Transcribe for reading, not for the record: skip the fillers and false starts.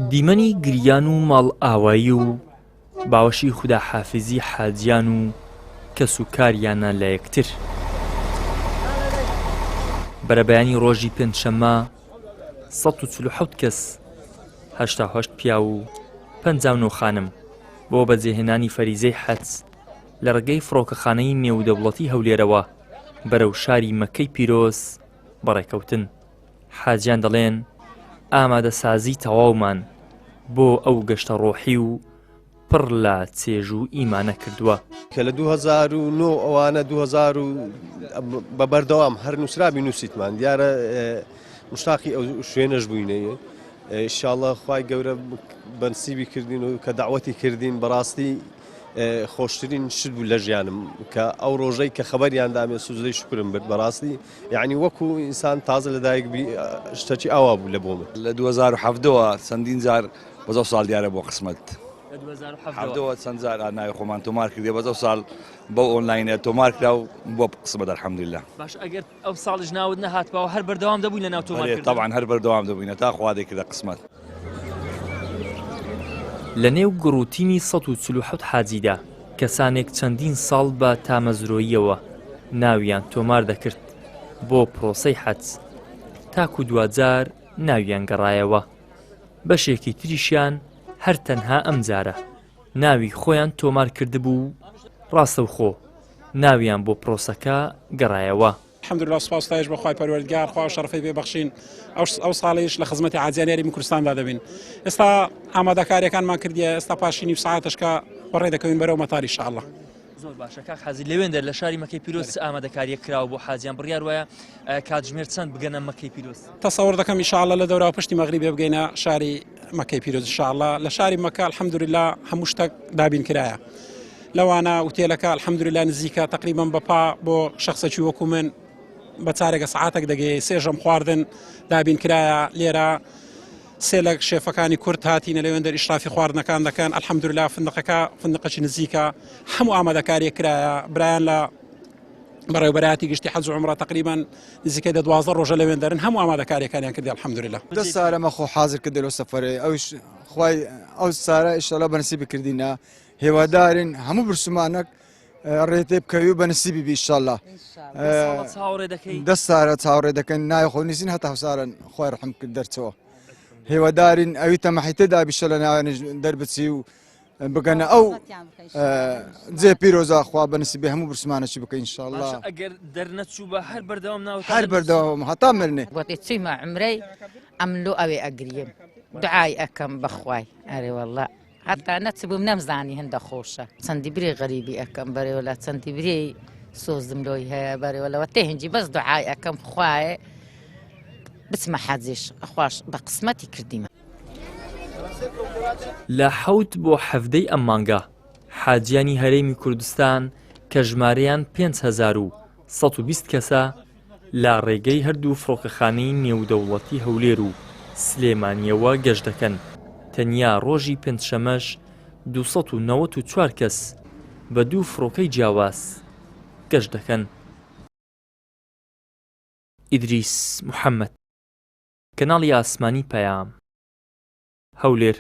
دیمەنی گریان و ماڵئاوایی و باوەشی خوداحافیزی حاجیان و کەسوکاریانە لە یەکتر. بەرەبەیانی ڕۆژی پێنجشەممە 147 کەس، 88 پیاو و 59 خانم بۆ بەجێهێنانی فەریزەی حەج لە ڕێگەی فڕۆکەخانەی نێودەوڵەتی هەولێرەوە بەرەو شاری مەککەی پیرۆز بەڕێکەوتن. حاجیان دەڵێن ئامادەسازی تەواومان بۆ ئەو گەشتە ڕۆحی و پڕ لە چێژ و ئیمانە کردووە. کە لە 2009 ئەوانە 2000 بە بەردەوام هەر نووسرابی نووسیتمان دیارە مشتاقی ئەو شوێنەش بووینە ئیشاڵە خوای گەورە بەنسیبی کردین و کە داوەتی کردین بەڕاستی خۆشترین شت بوو لە ژیانم کە ئەو ڕۆژەی کە خەبەریان دامێ سوزدەی شکرم برد بەڕاستی یعنی وەکو ئینسان تازە لەدایک بی شتەکی ئاوا بوو لە بۆ من. لە 2017ەوە چەندین جار بەس ئەو ساڵ دیارە بۆ قسمەت حەڤدەوە چەند جار ناوی خۆمان تۆمار کردێ بەس ئەو ساڵ بەو ئۆنلاینە تۆمار کرا و بۆ قسمەت الحمدلله. باش ئەگەر ئەو ساڵیش ناوت نەهاتباوە هەر بەردەوام دەبووین لە ناو تۆمار کردن؟ تەبعەن هەر بەردەوام دەبووینە تا خوا دەیکردە قسمەت. لە نێو گڕوتینی 147 حاجیدا کەسانێک چەندین ساڵ بە تامەزرۆییەوە ناویان تۆمار دەکرد بۆ پرۆسەی حەج تاکو دواجار ناویان گەڕایەوە بەشێکی تریشیان هەر تەنها ئەمجارە ناوی خۆیان تۆمار کردبوو و ڕاستەوخۆ ناویان بۆ پرۆسەکە گەڕایەوە. الحمدللە سوپاس و ستایش بۆ خوای پەروەردگار خوا ئەو شەڕەفەی پێ بەخشین ئەو ساڵیش لە خزمەتی حاجیانی هەرێمی کوردستاندا دەبین ئێستا ئامادەکاریەکانمان کردیە ئێستا پاشی نیو سەعاتش کە بەڕێ دەکەوین بەرەو مەتار ان شاء الله. زۆر باشە کاک حازی لەوێندەر لە شاری مەکەی پیرۆز چ ئامادەکاریەک کراوە بۆ حاجیان بڕیار وایە کاتژمێر چەند بگەنە مەکەی پیرۆز؟ تەسەوڕ دەکەم ان شاء الله لە دەورا پشتی مەغریبێ بگەینە شاری مەکەی پیرۆز ان شاء الله لە شاری مەکە الحمدلله هەموو شتێک دابین کرایە لەوانە ئوتێلەکە الحمدلله نزیکە تقریبا بە پا بۆ شخصێکی وەکو من بە چارێگە سعاتێک دەگەی سێژەم خواردن دابین کرایە لێرە سێ لە شێفەکانی کورد هاتینە لەوێندەر ئیشرافی خواردنەکان دەکەن الحمدلله فندقەکە فندقەکی نزیکە هەموو ئامادەکاریە کرایە برایان لە بەڕێوبەرایەتی گشتی حەج و عومڕە تقریبا نزیکەی دە 12 ڕۆژە لەوێن دەرن هەموو ئامادەکاریەکانیان کردی الحمدلله دە سارە مە خۆ حاضر کردە لۆ سەفەرێ ئەوش خوای ئەو سارە ئیشەڵا بەنسیبی کردینە هێوادارین هەموو برسومانەک ڕێ تێ بکەوی و بەنسیبی بی ئیشەڵا چاوەڕێ دەکەی دە سارە چاوەڕێ دەکەن نای خۆ نیسین هەتا هەوسارن خوای ڕحم کرد دەرچەوە هێوادارین ئەوی تەمەحی تێدا بیشە لە ناوێنش دەربچی و بگەنە ئەو جێ پیرۆزە خوا بەنسیبی هەموو برسمانەچی بکە ئینشاءاللە ئەگەر دەرنەچوو بە هەر بەردەوام ناو هەر بەردەوام هەتا مرنێ وەتی چیمە عمرەی ئەم لۆ ئەوێ ئەگریم دوعای ئەکەم بەخوای ئەرێ واللە هەتا نەچبووم نەمزانی هەندە خۆشە چەندی برێ غەریبی ئەکەم بەرێوەلا چەندی برێ سۆزم لۆی هەیە بەرێوەلەوە تێهنجی بەس دوعای ئەکەم خوایە بچمە حەجیش خواش بە قسمەتی کردیمە. لە حەوت بۆ حەڤدەی ئەم مانگە حاجیانی هەرێمی کوردستان کە ژمارەیان 5120 کەسە لە ڕێگەی هەردوو فڕۆکەخانەی نێودەوڵەتی هەولێر و سلێمانییەوە گەشت دەکەن، تەنیا ڕۆژی پێنجشەمەش 294 کەس بە دوو فڕۆکەی جیاواز گەشت دەکەن. ئیدریس محەمەد، کەناڵی ئاسمانی پەیام، هەولێر.